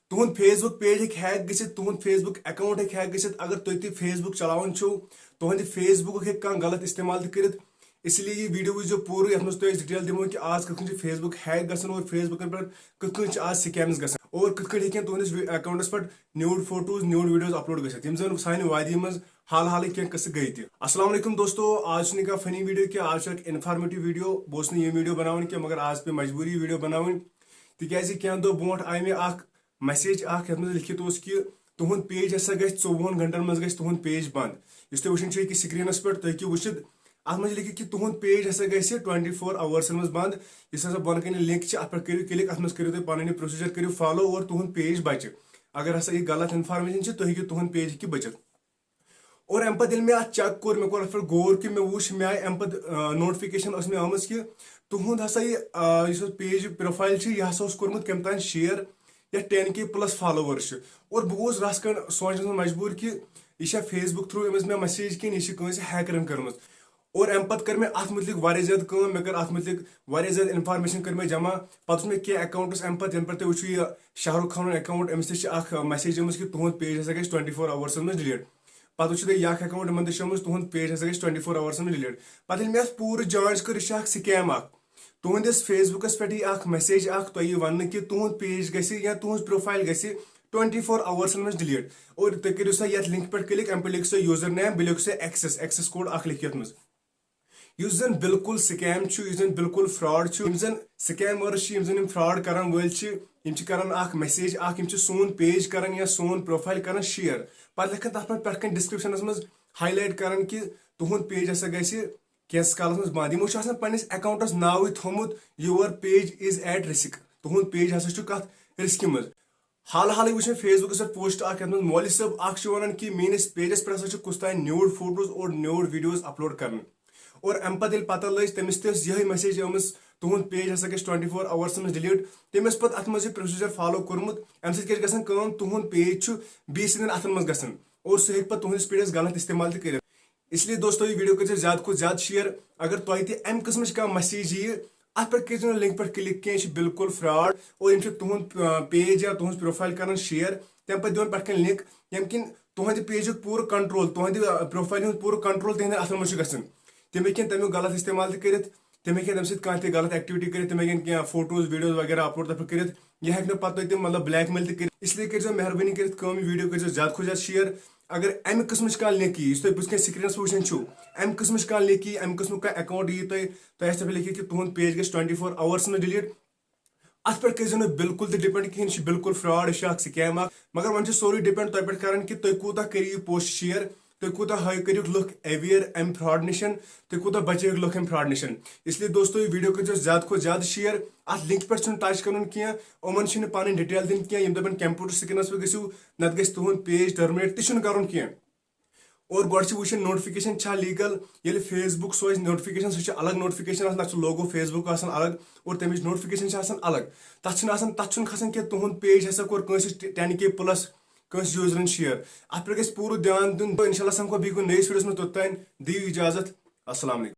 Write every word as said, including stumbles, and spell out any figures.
تُہُنٛد Facebook page ہیٚکہِ hack گٔژھِتھ، تُہُنٛد Facebook account ہیٚکہِ hack گٔژھِتھ۔ اگر تُہۍ تہِ Facebook چلاوان چھِو، تُہنٛدِ Facebook ہُک ہیٚکہِ کانٛہہ غلط استعمال تہِ کٔرِتھ۔ اس لیے یہِ video وٕچھزیو پوٗرٕ، یَتھ منٛز تۄہہِ أسۍ detail دِمو کہِ آز کِتھ کٔنۍ چھِ Facebook hack گژھان اور Facebookن پٮ۪ٹھ کِتھ کٔنۍ چھِ آز scams گژھان اور کِتھ کٔنۍ ہیٚکن تُہنٛدِس accountس پٮ۪ٹھ nude photos، nude videos upload گٔژھِتھ، یِم زَن سانہِ وادی منٛز حال حالٕے کینٛہہ قٕصہٕ گٔے تہِ۔ السلام علیکم دوستو، آز چھُنہٕ کانٛہہ funny video کینٛہہ، آز چھُ اکھ informative video۔ بہٕ اوسُس نہٕ یہِ video بناوان کینٛہہ، مگر آز پیٚیہِ مجبوٗری یہِ video بناوٕنۍ، تِکیازِ کینٛہہ دۄہ برونٛٹھ آیہِ مےٚ اکھ message اکھ، یتھ منٛز لیکھِتھ اوس کہِ تُہُنٛد page ہسا گژھِ ژوٚوُہن گھنٹن منٛز گژھِ تُہُنٛد page بنٛد۔ یُس تُہۍ وٕچھان چھِو ییٚکیٛاہ screenس پٮ۪ٹھ، تُہۍ ہیٚکِو وٕچھِتھ، اتھ منٛز چھِ لیکھِتھ کہِ تُہُنٛد page ہسا گژھِ twenty four hoursن منٛز بنٛد۔ یُس ہسا بۄنہٕ کنہِ link چھِ، اتھ پٮ۪ٹھ کٔرِو click، اتھ منٛز کٔرِو تُہۍ پنٕنۍ یہِ procedure کٔرِو follow اور تُہُنٛد page بچہِ۔ اگر ہسا یہِ غلط information چھِ، تُہۍ ہیٚکِو تُہُنٛد page ہیٚکہِ بٔچِتھ۔ اور اَمہِ پَتہٕ ییٚلہِ مےٚ اَتھ check کوٚر، مےٚ کوٚر اَتھ پٮ۪ٹھ غور کہِ مےٚ وُچھ، مےٚ آیہِ اَمہِ پَتہٕ، آ، notification ٲس مےٚ آمٕژ کہِ تُہُنٛد ہسا یہِ، آ، یُس حظ page profile چھُ، یہِ ہسا اوس کوٚرمُت کٔمۍ تام share یا ten K plus followers چھِ۔ اور بہٕ گوٚوُس رَژھ کھنٛڈ سونٛچنَس منٛز مجبوٗر کہِ یہِ چھا Facebook through أمِس مےٚ message کِنہٕ یہِ چھِ کٲنٛسہِ hackerن کٔرمٕژ۔ اور اَمہِ پَتہٕ کٔر مےٚ اَتھ مُتعلِق واریاہ زیادٕ کٲم، مےٚ کٔر اَتھ مُتعلِق واریاہ زیادٕ information کٔر مےٚ جمع۔ پَتہٕ وُچھ مےٚ کینٛہہ accounts اَمہِ پَتہٕ، یَنہٕ پٮ۪ٹھ تُہۍ وٕچھِو یہِ شاہ رُخ خانُن account، أمِس تہِ چھِ اَکھ message آمٕژ کہِ تُہُنٛد page ہسا گژھِ twenty four hoursن منٛز delete۔ پَتہٕ وٕچھِو تُہۍ یہِ اَکھ account، یِمَن تہِ چھِ آمٕژ تُہُنٛد page ہسا گژھِ twenty four hoursن منٛز delete۔ پَتہٕ ییٚلہِ مےٚ اَتھ پوٗرٕ جانچ کٔر، یہِ چھِ اَکھ scam اَکھ۔ تُہٕنٛدِس Facebookس پٮ۪ٹھ یی اَکھ message اَکھ تۄہہِ یی وَننہٕ کہِ تُہُنٛد page گژھِ یا تُہٕنٛز profile گژھِ twenty four hoursن منٛز delete۔ اور تُہۍ کٔرِو سا یَتھ link پٮ۪ٹھ click، اَمہِ پَتہٕ لیکھِو سا user name، بیٚیہِ لیکھِو سا access، access code اَکھ لیکھِتھ یَتھ منٛز۔ یُس زَن بِلکُل scam چھُ، یُس زَن بِلکُل fraud چھُ، یِم زَن scammers چھِ، یِم زَن یِم fraud کَرَن وٲلۍ چھِ، یِم چھِ کَران اَکھ message اَکھ، یِم چھِ سون page کَران یا سون profile کَران share۔ پَتہٕ لیکھان تَتھ پٮ۪ٹھ پٮ۪ٹھ کَنہِ descriptionس منٛز highlight کَران کہِ تُہُنٛد page ہسا گژھِ کینٛژھس کالَس منٛز بنٛد۔ یِمو چھُ آسان پنٛنِس accountس ناوٕے تھوٚومُت، your page is at risk، تُہُنٛد page ہسا چھُ کَتھ riskہِ منٛز۔ حال حالٕے وٕچھ مےٚ Facebookس پٮ۪ٹھ post اَکھ، یَتھ منٛز مولوی صٲب اَکھ چھُ وَنان کہِ میٛٲنِس pageس پٮ۪ٹھ ہسا چھُ کُس تام nude photos اور nude videos upload کَران۔ اور اَمہِ پَتہٕ ییٚلہِ پَتہ لٔج، تٔمِس تہِ ٲس یِہوٚے message آمٕژ، تُہُنٛد page ہسا گژھِ twenty four hoursن منٛز delete۔ تٔمۍ اوس پَتہٕ اَتھ منٛز یہِ procedure follow کوٚرمُت۔ اَمہِ سۭتۍ کیٛاہ چھِ گژھان کٲم، تُہُنٛد page چھُ بیٚیہِ سٕنٛدٮ۪ن اَتھَن منٛز گژھان اور سُہ ہیٚکہِ پَتہٕ تُہٕنٛدِس pageس غلط استعمال تہِ کٔرِتھ۔ اس لیے دوستو، یہِ video کٔرۍزیو زیادٕ کھۄتہٕ زیادٕ share۔ اگر تۄہہِ تہِ اَمہِ قٕسمٕچ کانٛہہ message یِیہِ، اَتھ پٮ۪ٹھ کٔرۍزیو نہٕ link پٮ۪ٹھ click کینٛہہ، یہِ چھِ بِلکُل fraud اور یِم چھِ تُہُنٛد، آ، page یا تُہٕنٛز profile کَران share، تَمہِ پَتہٕ دِوان پٮ۪ٹھ کَنہِ link، ییٚمہِ کِنۍ تُہٕنٛدِ pageُک پوٗرٕ control، تُہٕنٛدِ، آ، profile ہُنٛد پوٗرٕ control تِہِنٛدٮ۪ن اَتھَن منٛز چھُ گژھان۔ تِم ہیٚکن تَمیُک غلط استعمال تہِ کٔرِتھ، تِم ہیٚکن تَمہِ سۭتۍ کانٛہہ تہِ غلط activity کٔرِتھ، تِم ہٮ۪کن کینٛہہ photos، videos وغیرہ upload تَتھ پٮ۪ٹھ کٔرِتھ، یا ہٮ۪کہِ نہٕ پَتہٕ تۄہہِ تِم مطلب blackmail تہِ کٔرِتھ۔ اس لیے کٔرۍزیو مہربٲنی کٔرِتھ کٲم، یہِ video کٔرۍزیو زیادٕ کھۄتہٕ زیادٕ share۔ اگر اَمہِ قٕسمٕچ کانٛہہ link یی، یُس تۄہہِ بٕتھِ کَنہِ screenس پٮ۪ٹھ وٕچھان چھُو، اَمہِ قٕسمٕچ کانٛہہ link یی، اَمہِ قٕسمُک کانٛہہ account یی تۄہہِ، تۄہہِ آسہِ تَتھ پٮ۪ٹھ لیکھِتھ کہِ تُہُنٛد page گژھِ twenty four hoursن منٛز delete، اَتھ پٮ۪ٹھ کٔرۍزیو نہٕ بِلکُل تہِ depend کِہیٖنۍ، یہِ چھُ بِلکُل fraud، یہِ چھُ اَکھ scam اَکھ۔ مگر وۄنۍ چھُ سورُے depend تۄہہِ پٮ۪ٹھ کَران کہِ تُہۍ کوٗتاہ کٔرِو یہِ post share، تُہۍ کوٗتاہ ہٲیِو، کٔرِو لُکھ aware اَمہِ fraud نِش، تُہۍ کوٗتاہ بَچٲیِو لُکھ اَمہِ fraud نِش۔ اس لیے دوستو، یہِ video کٔرۍزیو زیادٕ کھۄتہٕ زیادٕ share۔ اَتھ link پٮ۪ٹھ چھُنہٕ touch کَرُن کینٛہہ، یِمَن چھِنہٕ پَنٕنۍ detail دِنۍ کینٛہہ، یِم دَپَن computer screenس پٮ۪ٹھ گٔژھِو، نَتہٕ گژھِ تُہُنٛد page terminate، تہِ چھُنہٕ کَرُن کینٛہہ۔ اور گۄڈٕ چھِ وٕچھِنۍ notification چھا legal۔ ییٚلہِ Facebook سوزِ notification، سُہ چھُ الگ notification آسان، تَتھ چھُ logo Facebook آسان الگ اور تَمِچ notification چھِ آسان الگ۔ تَتھ چھُنہٕ آسان، تَتھ چھُنہٕ کھسان کہِ تُہُنٛد page ہسا کوٚر کٲنٛسہِ ten K plus کٲنٛسہِ userن share۔ اَتھ پٮ۪ٹھ گژھِ پوٗرٕ دھیان دیُن۔ تہٕ اِنشاء اللہ سَمکھو بیٚیہِ کُنہِ نٔیِس videoس منٛز، توٚتام دِیِو اِجازت۔ السلام علیکم۔